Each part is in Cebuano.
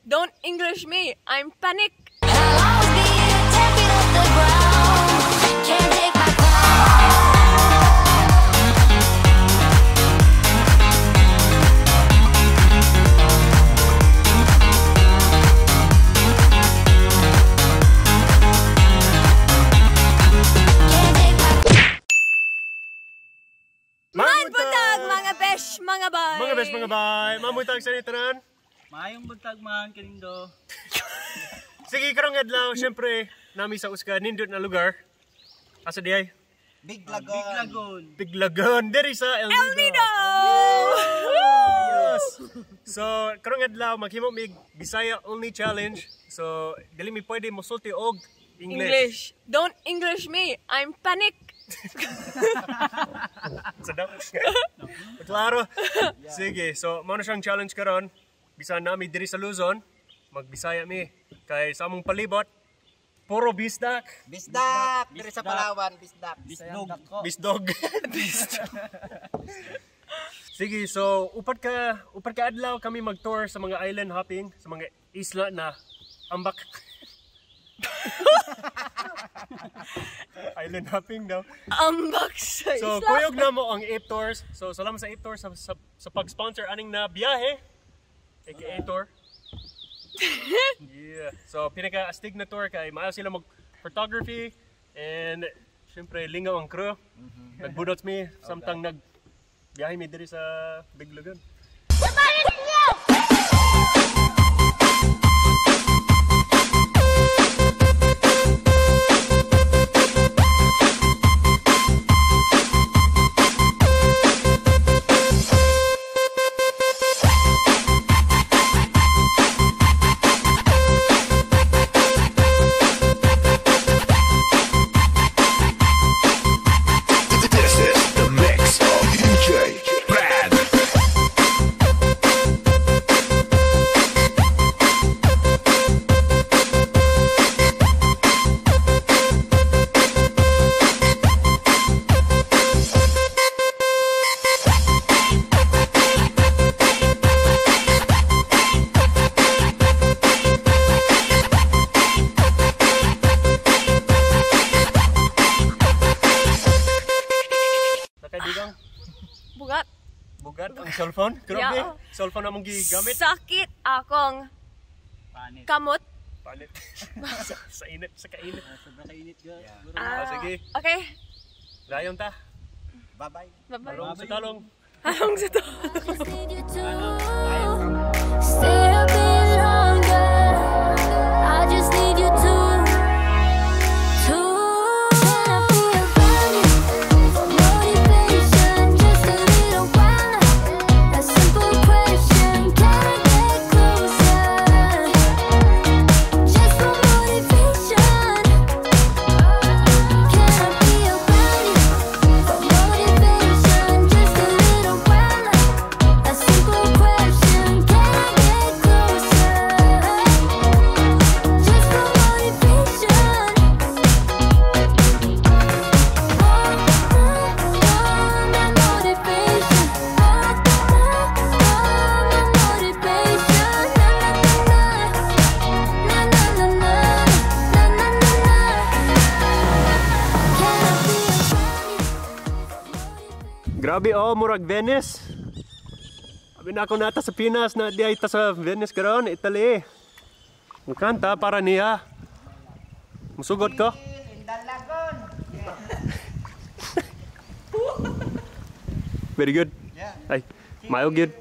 Don't English me. I'm panic. I'll always be 10 feet off the ground. Can't take my crown. Can't take my Maayong buntag, mga besh, mga bay. Mga besh, mga bay. Mamutag sa tanan. Maayong buntag man kanindo. Sige, karong adlaw, syempre, nami sa usa ka nindot na lugar. Asa di ay? Big Lagoon. Big Lagoon. Big Lagoon, diri sa El Nido. El Nido! Yes. So, karong adlaw maghimo mig Bisaya only challenge. So, dili mi pwede mosulti og English. English. Don't English me. I'm panic. Sa daw. Klaro. Sige, so mao na siyang challenge karon. Bisan nami diri sa Luzon, magbisaya mi kay sa among palibot puro bisdak, Bisdak! Diri sa Palawan, Bisdak. Bisdog. Bisdog. Sige, so upat ka adlaw kami mag-tour sa mga island hopping, sa mga isla na ambak. Island hopping daw. Ambak sa So, isla. kuyog na mo ang Ape Tours. So, salamat sa Ape Tours sa pag-sponsor aning na biyahe. AKA Tour. Yeah. So, pinaka-astig na tour kay maayo sila mag-photography and syempre lingaw ang crew. Nagbudots mi samtang nag biyahe mi diri sa Big Lagoon. This is the mix of DJ Brad. Nakaibigang Bugat. bugat ang cellphone. Grabe. Yeah. Cellphone among gigamit. Sakit akong Panit. kamot. Palit. Sa init, sa kainit. Sobra kainit ga. Siguro. Ah, sige. Okay. Dayon ta. Bye-bye. Bye-bye. Halong sa talong. Halong sa to. Just need you to stay a bit longer. I just need you to. Can I be a bunny for motivation? Just a little while. A simple question. Can I get closer? Just for motivation. Can I be a bunny for motivation? Just a little while. A simple question, can I get closer? Just for motivation. Oh, oh, my motivation. Oh, oh, oh, my motivation. Na na na na, na na na na, na na na na. Can I be a bunny? Grabe oh, murag Venice. Abi na ako nata sa Pinas na di ay ta sa Venice karon, Italy. Mukanta para niya. Musugot ko. In the Lagoon. Very good. Yeah. Ay, maayo gyud. In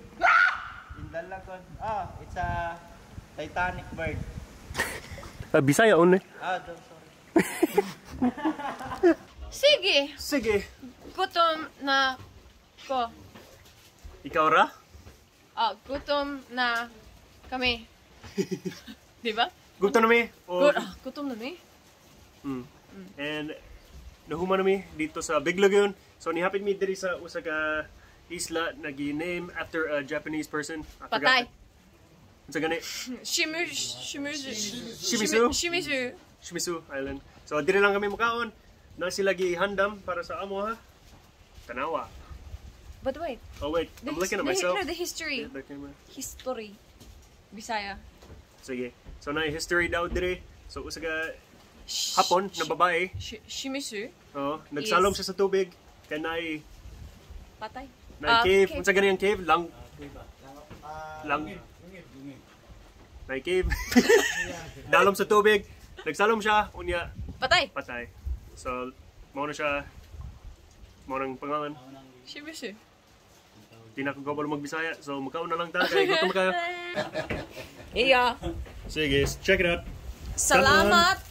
the Lagoon. Ah, it's a Titanic bird. Ah, Bisaya only. Ah, don't, sorry. Sige. Sige. Gutom na ko. Ikaw ra? Ah, gutom na kami. Di ba? Gutom na mi. O, Gutom na mi. And nahuman na mi dito sa Big Lagoon. So nihapit mi diri sa usa ka isla na gi-name after a Japanese person. I forgot. Patay. Unsa gani? Shimizu. Shimizu? Shimizu. Shimizu Island. So diri lang kami mukaon. Na sila gihandam para sa amo ha. Tanawa. But wait. Oh wait, I'm looking at myself. No, the history. The camera. History. Bisaya. Sige. So na history daw dire. So usa ka Hapon na babae. Shimizu. Oh, nagsalom siya sa tubig kay naay Patay. naay cave. Unsa gani ang cave? Lang lang naay cave. Dalom sa tubig. Nagsalom siya unya Patay. patay. So mao na siya, mao nang pangalan. Shimizu. Di na ko kabalo magbisaya. So magkaon na lang ta kay gutom kayo. Yeah. Sige, check it out. Salamat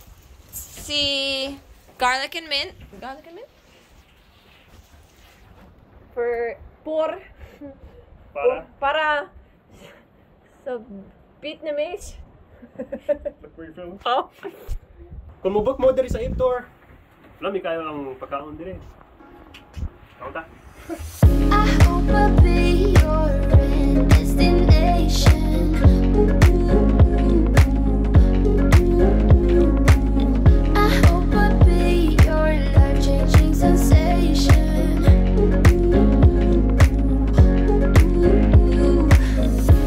si Garlic and Mint. Garlic and Mint? For Para para sa Vietnamese. Look where you're from. Oh. Kung mo-book mo diri sa Ape Tour, lami kayo ang pagkaon diri. Kaon ta. I hope I'll be your end destination. I hope I'll be your life-changing sensation.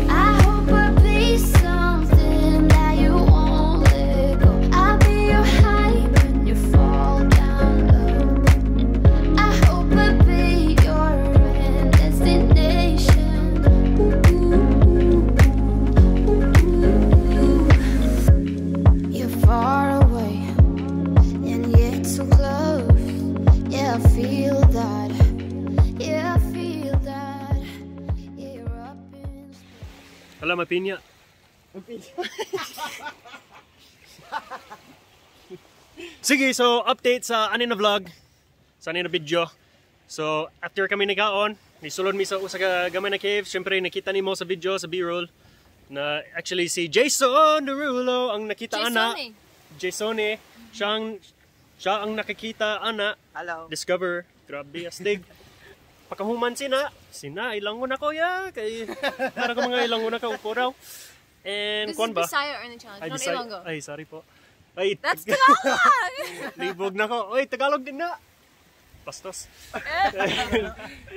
I hope I'll be something that you won't let go. I'll be your high when you fall down low. I hope I'll be your end destination. You're far away and yet so close. Yeah, I feel that. Yeah, I feel that. Yeah, you're up in space. Hala, mapinya. Sige, so update sa ani na vlog, sa ani na video. So after kami nagaon, nisulod mi sa usa ka gamay na cave. Syempre nakita nimo sa video sa B-roll na actually si Jason Derulo ang nakita ana. Jasone. Jasone, siya ang nakakita ana. Hello. Discover, grabe astig. Pakahuman sina, sina ilangon ako ya kay para ko mga ilangon na ka upo raw. And This is kuan ba? Bisaya only challenge, Ay, not Bisaya. Ilonggo. Ay, sorry po. Ay, That's Tagalog! libog na ko. Oy, Tagalog din na. Bastos.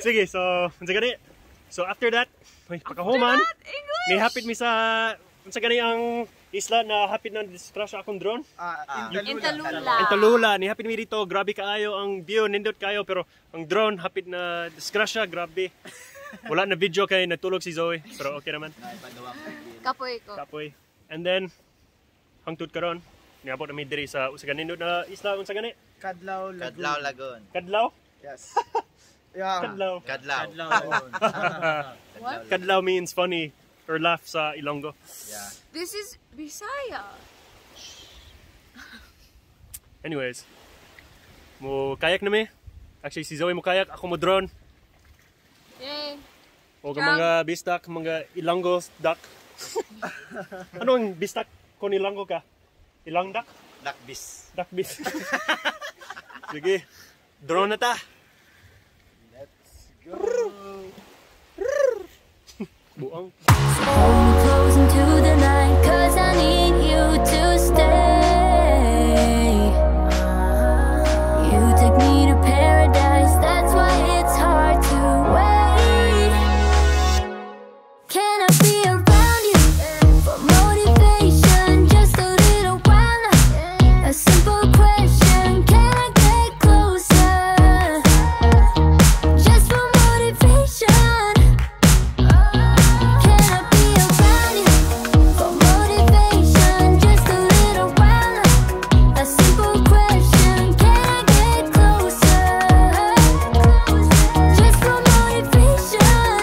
Sige, so, unsa gani? So after that, ay, pakahuman, After that, English! nihapit mi sa unsa gani ang isla na hapit na disgrasya akong drone? Intalula. Intalula, nihapit mi dito, grabe kaayo ang view, nindot kaayo pero ang drone hapit na disgrasya, grabe. Wala na video kay natulog si Zoe, pero okay naman. Kapoy ko. Kapoy. And then hangtod karon, niabot na mi diri sa usa ka nindot na isla, unsa gani? Kadlaw Lagoon. Kadlaw Lagoon. Kadlaw? Yes. Yeah. Kadlaw. Kadlaw. What? Kadlaw means funny or laugh sa Ilonggo. Yeah. This is Bisaya. Anyways, mo kayak na mi. Actually, si Zoe mo kayak, ako mo drone. Yay. O ang mga bistak, mga Ilonggo duck. Ano ang bistak kung Ilonggo ka? Ilang duck? Dakbis. Duckbis. Sige, drone na ta. Let's go. Buang. Hold me close into the night, 'cause I need you to stay. You take me to paradise, that's why it's hard to wait. Can I be around you for motivation? Just a little while now. A simple question, can I get closer? Just for motivation. Can I be around you for motivation? Just a little while now. A simple question, can I get closer? Just for motivation.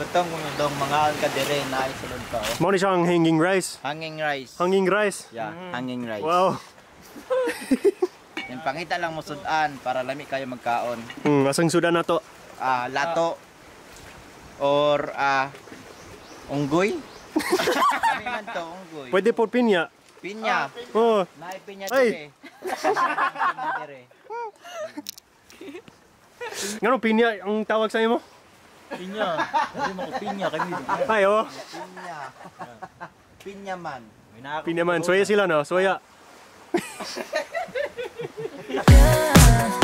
Gutong mga dong mangaon ka dire na ay sulod pa oh. Mao ni siya ang hanging rice. Hanging rice. Hanging rice. Yeah, hanging rice. Wow. Yan pangita lang mo sudan para lami kayo magkaon. Asang sudan na to? Lato or unggoy. Lami man to unggoy. Pwede po pinya. Pinya. Oh, Naay pinya Ay. dire. Pinya dire. Ngano pinya ang tawag sa imo? Pinya. Hindi mo ko pinya kami. Ay, oh. Pinya. Pinya man. Pinya man. Soya sila, no? Soya. Yeah.